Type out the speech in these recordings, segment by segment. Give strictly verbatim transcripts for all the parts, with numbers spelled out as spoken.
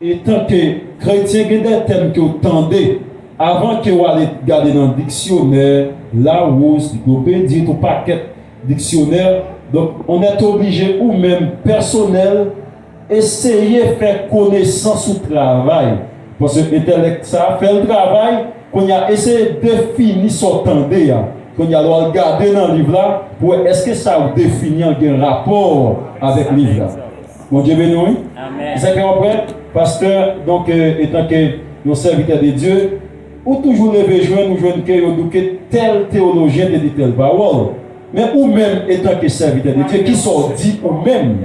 Etanke kretyen, gen de tèm ke w tande avan ke w ale gade nan diksyonè, Larousse, Diklopédie, yon pakèt diksyonè. Donk, on est obligé ou menm pèsonèl eseye fè konesans ou travay. Paske entèlèk sa fè l travay, kounye a eseye defini sa w tande a. Kounye a lè w al gade nan liv la pou wè èske sa w defini an gen rapò avèk liv la. Bondye beni w, wi. Amèn. Se sa k fè w ap wè, pastè, donk, euh, etanke yon sèvitè de Dye, ou toujou leve jwenn, ou jwenn ke yo di w ke tèl teyolojyen te di tèl pawòl. Men ou menm, etanke sèvitè de Dye, kisa w di ou menm?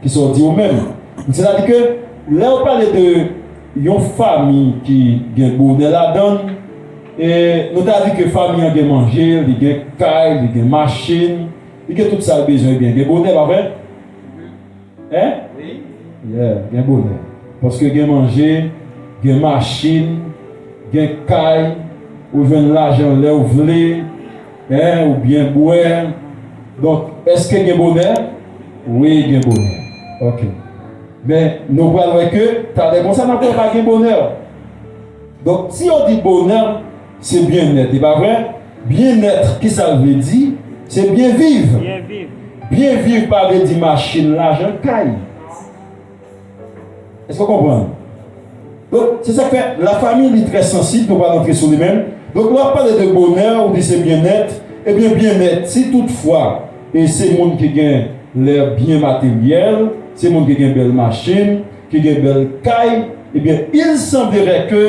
Kisa w di ou menm? Sètadi ke lè w pale de yon fanmi ki gen bonè ladan l, e nou ta di ke fanmi an gen manje, li gen kay, li gen machin, li gen tout sa l bezwen, ebyen gen bonè, pa vre? Hein? Wi. Yeah, gen bonè. Paske gen manje, gen machin, gen kay, ou jwenn lajan lè w vle, hein, ou byen bwè. Donk, èske gen bonè? Wi, gen bonè. Ok. Men, nou pral wè ke talè konsa n ap wè pa gen bonè. Donk, si yo di bonè, se byennèt, e pa vre? Byennèt, kisa l vle di? Se byen viv. Byen viv. Byen viv pa vle di machin, lajan, kay. Èske w konprann? Donk, se sa k fè lafami li trè sansib, nou pral antre sou li menm. Donk, lè w ap pale de bonè, ou di se byennèt, ebyen, byennèt, si toutfwa, e se moun ki gen lè byen materyèl, se moun ki gen bèl machin, ki gen bèl kay, ebyen, il semblerait que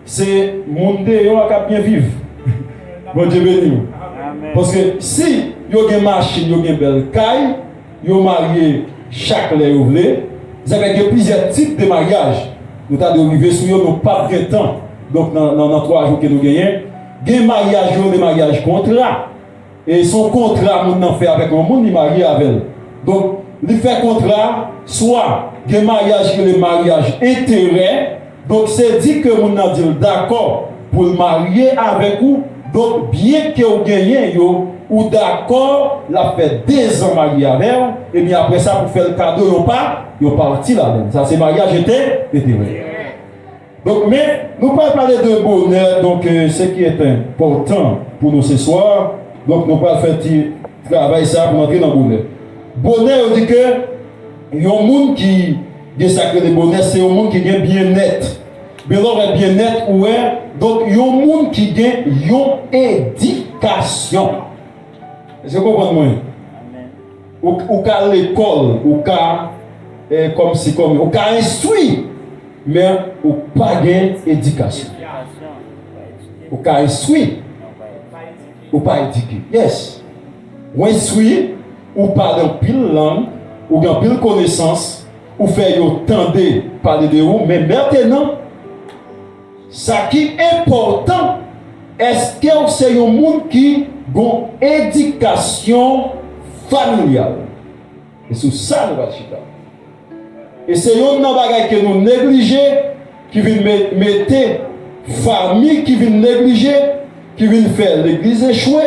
se moun deyò a k ap byen viv. Bondye beni w. Amèn. Paske si yo gen machin, yo gen bèl kay, yo marye chak lè yo vle, sa fè gen plizyè tip de maryaj. Nou ta dwe rive sou yo, nou p ap gen tan. Donk, nan, nan, nan twa jou ke nou genyen, gen maryaj yo rele maryaj kontra. E se yon kontra moun nan fè avèk yon moun, li marye avè l. Donk, li fè kontra, swa gen maryaj ki rele maryaj enterè, donk se di ke moun nan di l dakò pou l marye avèk ou, donk byen ke w genyen yo, ou dakò l ap fè dezan marye avè w, epi apre sa pou fè l kado yon pa, yon pati ladan l. Sa se maryaj ente-, enterè. Donk, men, nou pral pale de bonè, donk, euh, ce qui est important pour nous ce soir. Donk, nou pral fè ti travay sa pou n antre nan bonè. Bonè, yo di ke yon moun ki gen sa k rele bonè, se yon moun ki gen byennèt. Men lè w wè byennèt, ou wè, donk, yon moun ki gen yon edikasyon. Èske w konprann mwen? Ou, ou ka lekòl, ou ka, eh, kòmsi, kòm, ou ka enstwi, men ou pa gen edikasyon. Ou ka enstwi, ou pa edike. Yes. Ou enstwi, ou pale anpil lang, ou gen anpil konesans, ou fè yo tande pale de ou, men mentenan, sa ki enpòtan, èske w se yon moun ki gon edikasyon familyal? E sou sa nou pral chita. E se youn nan bagay ke nou neglije, ki vin me-, mete fami, ki vin neglije, ki vin fè legliz echwe,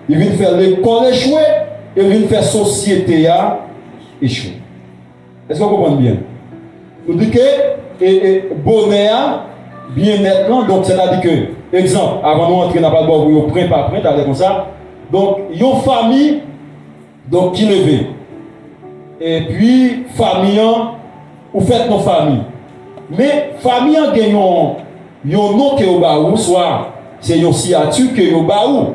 li vin fè lekòl echwe, e vin fè sosyete a echwe. Èske w konprann byen? Nou di ke, e, e, bonè a, byennèt lan, donk, sètadi ke, egzanp, avan nou antre, n ap al ba w pou yo pwen pa pwen, talè konsa. Donk, yon fami, donk, ki leve. Epi, fami an, ou fèt nan fami. Men, fami an gen yon, yon non ke yo ba ou, swa se yon siyati ke yo ba ou.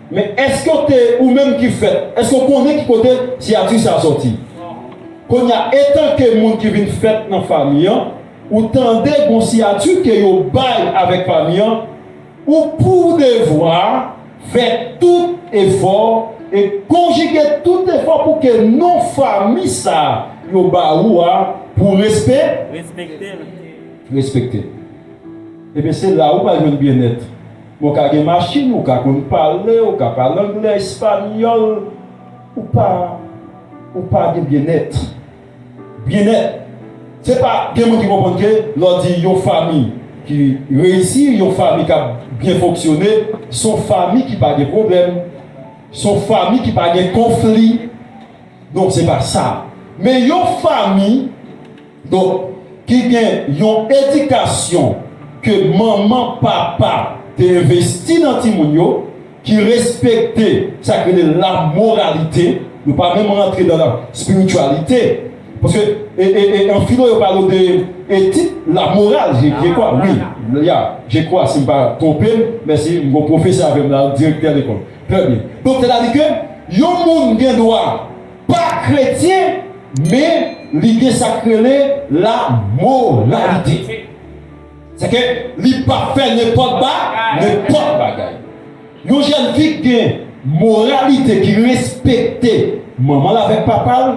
Men èske w te, ou menm ki fèt, èske w konnen ki kote siyati sa a sòti? Kounye a, etanke moun ki vin fèt nan fami an, ou tande gon siyati ke yo bay avèk fami an, ou pou w devwa fè tout efò e konjige tout efò pou ke non fami sa a yo ba ou a pou respe-, respekte l. Respekte l. Ebyen, se la ou pral jwenn byennèt. Men w ka gen machin, ou ka konn pale, ou ka pale anglè, espanyòl, ou pa, ou pa gen byennèt. Byennèt. Se pa, gen moun ki konprann ke lè w di yon fami ki reyisi, yon fami k ap byen fonksyone, se yon fami ki pa gen pwoblèm, se yon fami ki pa gen konfli. Non, se pa sa. Men yon fami, donk, ki gen yon edikasyon ke manman, papa te envesti nan timoun yo, ki respekte sa k rele lamoralite. Nou pa menm rantre nan la spirityalite. Paske e, e, e, an filo, yo pale de etik lamoral, je, je kwa, wi. Ya, je kwa, si m pa twonpe m, mèsi, m gon pwofesè avè m la, direktè lekòl. Trè byen. Donk, sètadi ke yon moun gen dwa pa kretyen, men li gen sa k rele lamoralite. Se ke li p ap fè nenpòt ba, nenpòt bagay. Yon jèn fi ki gen moralite, ki respekte manman l avèk papa l,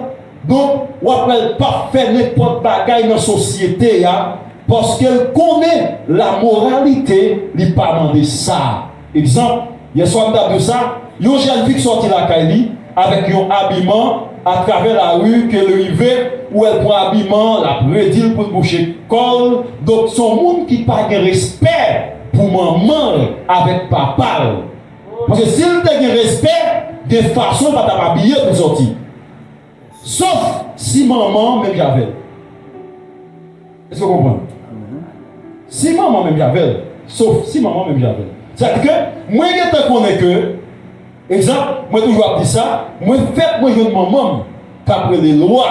donk, w ap wè l p ap fè nenpòt bagay nan sosyete a, paske l konnen lamoralite, li pa mande sa. Egzanp, yèswa m t ap di w sa, yon jèn fi k sòti lakay li avèk yon abiman atravè lari ke l rive, ou wè l pran abiman, l ap redi l pou l bouche kò l. Donk, se yon moun ki pa gen respè pou manman l avèk papa l. Paske si l te gen respè, gen fason l pa t ap abiye pou l sòti. Sof si manman an menm jan avè l. Èske w konprann? Si manman menm jan avè l, sof si manman menm jan avè l. Sètadi ke mwen gentan konnen ke, egzanp, mwen toujou ap di sa, mwen fèt mwen jwenn manman m k ap rele lwa.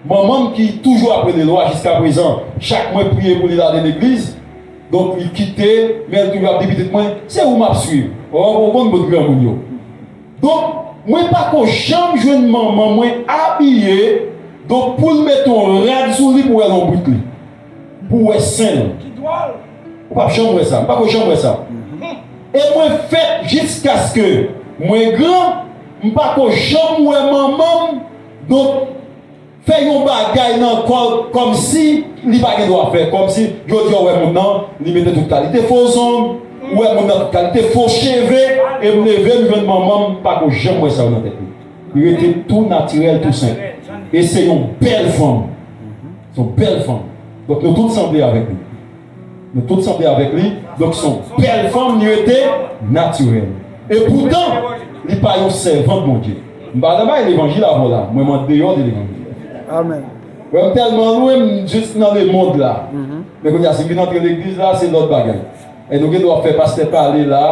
Manman m ki toujou ap rele lwa jiska prezan, chak mwen priye pou li l ale legliz, donk li kite, men l toujou ap di pitit mwen, se ou m ap swiv. Ò, ou konn bout granmoun yo. Donk, mwen pa ko janm jwenn manman mwen abiye, donk pou l mete yon rad sou li pou wè lonbrit li, pou wè sen l. Ou p ap janm wè sa, m pa ko janm wè sa. E mwen fèt jiskaske mwen gran, m pa ko janm wè manman m, donk fè yon bagay nan kò l kòmsi li pa gen dwa fè, kòmsi jodi a w wè moun nan, li mete tout kalite fo zong, ou wè moun nan tout kalite fo cheve, e m leve m jwenn manman m, m pa ko janm wè sa yo nan tèt li. Li rete tou natirèl, tou senp. E se yon bèl fanm. Se yon bèl fanm. Donk nou tout sanble avèk li. Nou tout sanble avèk li. Donk, se yon bèl fanm, li rete natirèl. Epoutan, li pa yon sèvant Bondye. M pa nan bay levanjil avè w la. Mwen, m andeyò de levanjil. Amèn. Wè, m tèlman lwen, m jis nan lemonn la. Men kounye a, si m vin antre legliz la, se lòt bagay. E nou gen dwa fè pastè pale la,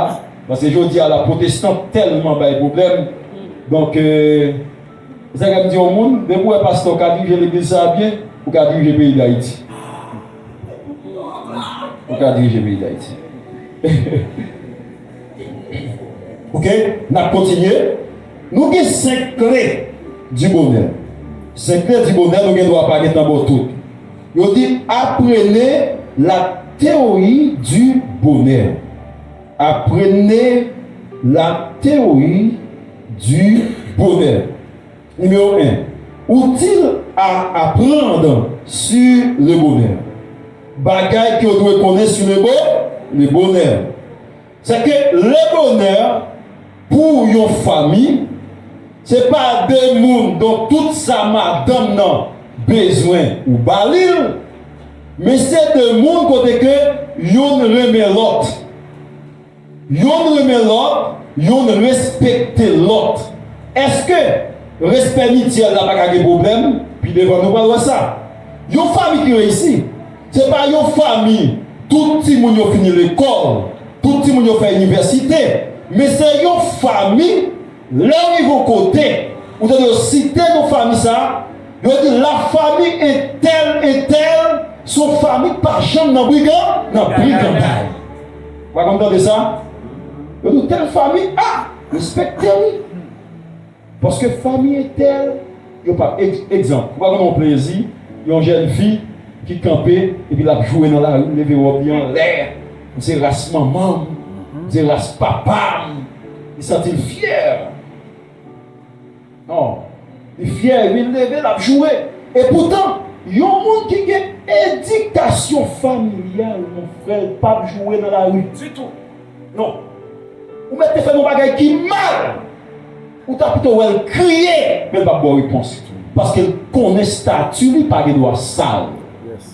paske jodi a la, pwotestan tèlman bay pwoblèm. Donk, euh, Se sa k ap di yon moun, depi w wè pastè w ka dirije legliz sa a byen, ou ka dirije peyi Dayiti. Ou ka dirije peyi Dayiti. Oke, n ap kontinye. Nou gen senk kle di bonè. Senk kle di bonè, nou gen dwa pa gentan ba w tout. Yo di, apprenez la théorie du bonheur. Apprenez la théorie du bonheur. Nimewo en, outils à apprendre sur le bonheur. Bagay ke w dwe konnen sou le bo, le bonè. Se ke le bonè pou yon fanmi, se pa de moun, donk tout sa madanm nan bezwen ou ba li l, men se de moun kote ke youn renmen lòt. Youn renmen lòt, youn respekte lòt. Èske respè mityèl la pa ka gen pwoblèm? Pi devan nou pral wè sa. Yon fanmi ki reyisi, se pa yon fanmi tout timoun yo fini lekòl, tout timoun yo fè inivèsite, men se yon fanmi Lè w rive yon kote, ou tande yo site non fanmi sa a, yo di la famille entèl, entèl, se yon fanmi ki pa janm nan brigan, nan brigantay. Ou pa konn tande sa? Yo di tèl fanmi, a, respekte wi. Paske fanmi entèl, yo pa, egz-, egzanp, ou pa konn yon plezi, yon jèn fi ki kanpe, epi l ap joure nan lari, leve wòb li anlè, m se ras manman m, m se ras papa m, li santi l fyè. Non. Li fyè, li leve, l ap joure. Epoutan, yon moun ki gen edikasyon familyal, mon frè, l p ap joure nan lari. Ditou. Non. Ou mèt te fè yon bagay ki mal, ou ta pito wè l kriye, men l p ap ba w repons. Paske l konnen estati li pa gen dwa sal. Yes.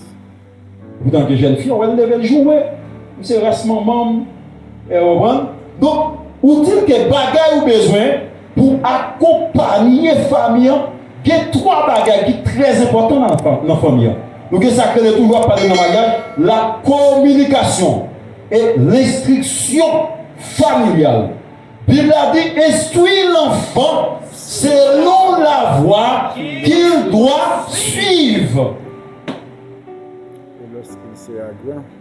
Poutan gen jèn fi, w wè l leve l joure. M se ras manman m. Ou konprann? Donk, ou di l ke bagay ou bezwen pou akonpanye fanmi an, gen twa bagay ki trè enpòtan nan, nan fanmi an. Nou gen sa k rele, toujou ap pale nan maryaj, la communication et l'instruction familiale. Bib la di, instruis l'enfant selon la voie qu'il doit suivre. Et lorsqu'il sera grand, il ne s'éloignera pas.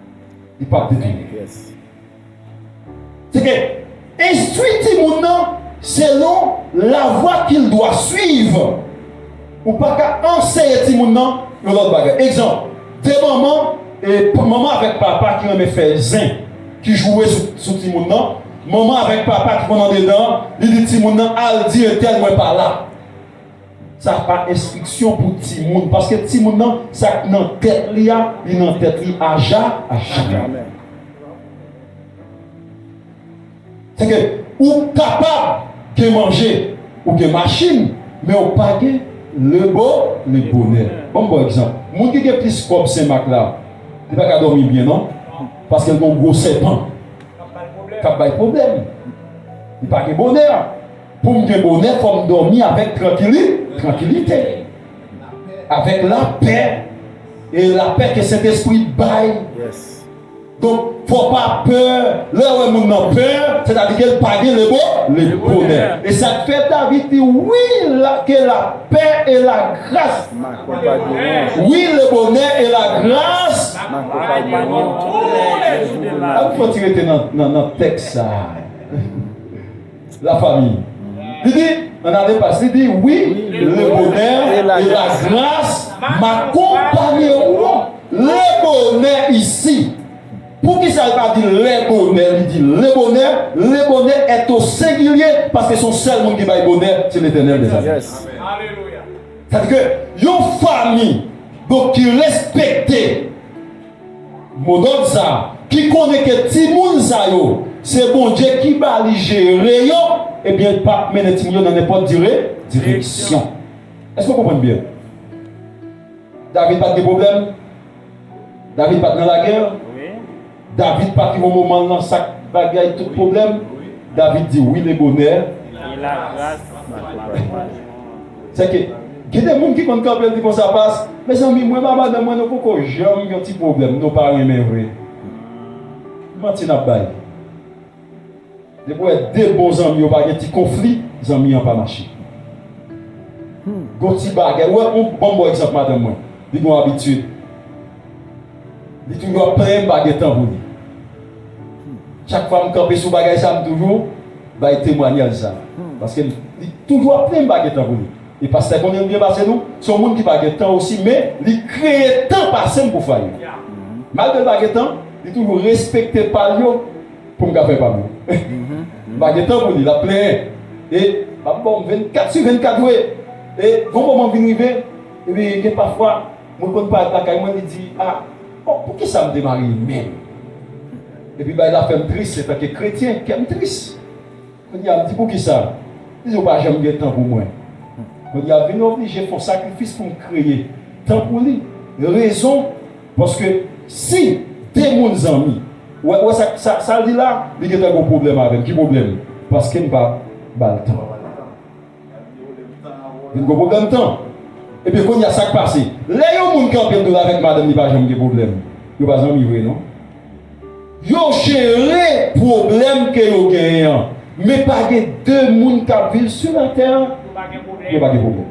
Li p ap detounen. Yes. Se ke enstwi timoun nan selon la voie qu'il doit suivre. Ou pa ka anseye timoun nan yon lòt bagay. Egzanp, de manman, e, manman avèk papa ki renmen fè zen, ki joure sou, sou timoun nan, manman avèk papa ki konn andedan, li di timoun nan, "Al di entèl mwen pa la." Sa pa enstriksyon pou timoun, paske timoun nan, sa k nan tèt li a, li nan tèt li aja, aja. Amen. Se ke ou kapab gen manje, ou gen machin, men ou pa gen lebo, lebonè. Ban m ba w egzanp. Moun ki gen plis kòb Senmak la, li pa ka dòmi byen, non? Paske l gen yon gwo sèpan k ap bay pwoblèm. Li pa gen bonè. Pou m gen bonè, fò m dòmi avèk trankili-, trankilite. Avèk lapè. E lapè ke Sentespri bay. Yes. Donk, fò w pa pè. Lè w wè moun nan pè, sètadi ke l pa gen lebo, lebonè. E sa k fè David di, wi, la, ke lapè e lagras m'accompagneront. Oui, le bonheur et la grâce m'accompagneront tous les jours de ma vie. Ann fè yon ti rete nan, nan, nan tèks sa a. La famille. Li di, nan ale pas, li di, oui, le bonheur et la grâce m'accompagneront. Le bonheur ici. Poukisa l pa di les bonheurs, li di le bonheur? Le bonheur est au singulier, paske se yon sèl moun ki bay bonè, se Letènèl dèzame. Yes. Sa di ke yon fanmi, donk, ki respekte modòd sa, ki konnen ke timoun sa yo, se Bondye ki ba li jere yo, ebyen, l p ap mennen timoun yo nan nenpòt dire-, direksyon. Èske w konprann byen? David pa t gen pwoblèm? David pa t nan lagè? Wi. David pa t rive yon moman nan sak bagay tout pwoblèm? David di, oui, le bonheur. E la grâce m'accompagneront. Se ke, gen de moun ki konn kanpe, yo di konsa, pas, mezanmi, mwen, madanm mwen, nou poko janm gen yon ti pwoblèm, nou pa renmen vre. Manti n ap bay. Depi w wè de bon zanmi yo pa gen ti konfli, zanmi an pa mache. Hmm. Gon ti bagay. Ou wè, bon, bon, bon egzanp, madanm mwen. Li gon abitid. Li toujou ap plenyen m pa gen tan pou li. Chak fwa m kanpe sou bagay sa, m toujou bay temwanyaj sa. Hmm. Paske li toujou ap plenyen m pa gen tan pou li. E pastè konnen l byen pase nou, se yon moun ki pa gen tan osi, men li kreye tan pase m pou fwaye. Hmm. Malgre l pa gen tan, li toujou respekte pa l yo. Pou m ka fè pa m yo. M pa gen tan pou li, l ap plenyen. E, m ap ba w vennkat sou vennkat vre. E, gon moman vin rive, epi gen pafwa, mwen konn parèt lakay mwen, li di, a, bon, poukisa m te marye menm? Epi bagay la fè m tris, antanke kretyen, kè m tris. Kounye a, m di, poukisa? Li di, ou pa janm gen tan pou mwen. Kounye a, vin oblije fè yon sakrifis pou m kreye tan pou li. Rezon, paske si de moun zanmi, wè, wè sa, sa, sa l di la, li gentan gon pwoblèm avè m. Ki pwoblèm? Paske m pa ba l tan. Vin gon pwoblèm tan. Ebyen, kounye a, sa k pase? Lè yon moun kanpe dwèt avèk madanm li, pa janm gen pwoblèm. Yo pa zanmi vre, non? Yo jere pwoblèm ke yo genyen an. Men pa gen de moun k ap viv sou latè an, yo pa gen pwoblèm.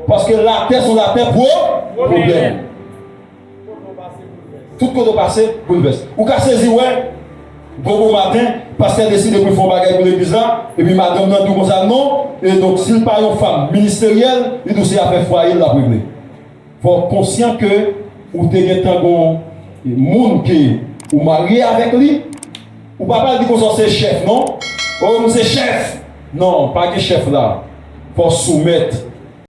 Paske latè se yon latè pwo-, pwoblèm. Tout kote w pase, boulvès. Ou ka sezi wè, gon bon maten, pastè deside pou l fè yon bagay pou legliz la, epi madanm nan di w konsa non, e donk si l pa yon fanm ministeryèl, li di w se afè fwaye l l ap regle. Fò w konsyan ke ou te gentan gon moun ke ou marye avèk li, ou pa pral di konsa w se chèf, non. O, m se chèf. Non, pa gen chèf la. Fò w soumèt.